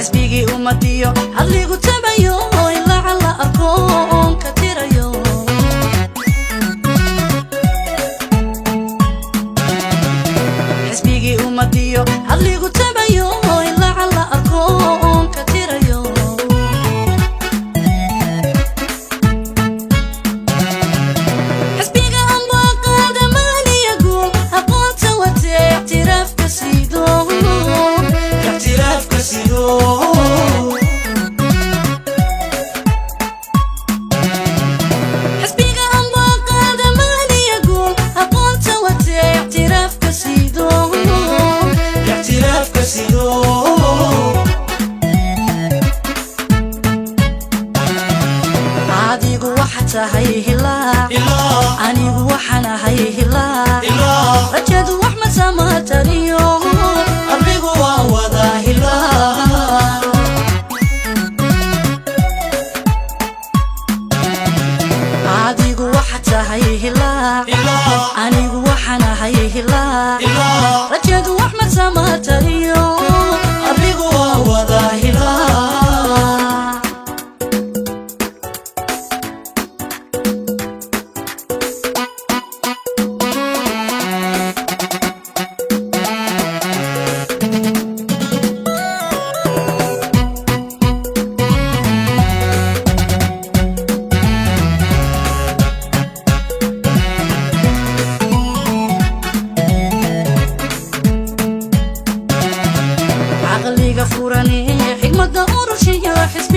Xisbigii ummadiyo hadligu tabayo, ilaaca la arko oon ka tirayo. Xisbigii ummadiyo hadligu tabayo, ilaaca la arko oon ka tirayo. Xisbiga ambaqaadamaaniya guul aqoonta watee, ictiraafka sido. Ictiraafka sido. Xisbiga ambaqaadamaaniya guul aqoonta watee, ictiraafka sido. Ictiraafka sido. Adigu waxa tahay hilaac. Ilaa. Anigu waxaan ahay hilaac. Ilaa. Rajadu wax ma samatariyo. Adigu waa wada hilaa. Adigu waxa tahay hilaac. Ilaa. Anigu waxaan ahay hilaac. Ilaa. Rajadu wax ma samatariyo. Adigu waa wada hilaa. Caqliga furane, xigmada urushiyo xisbiga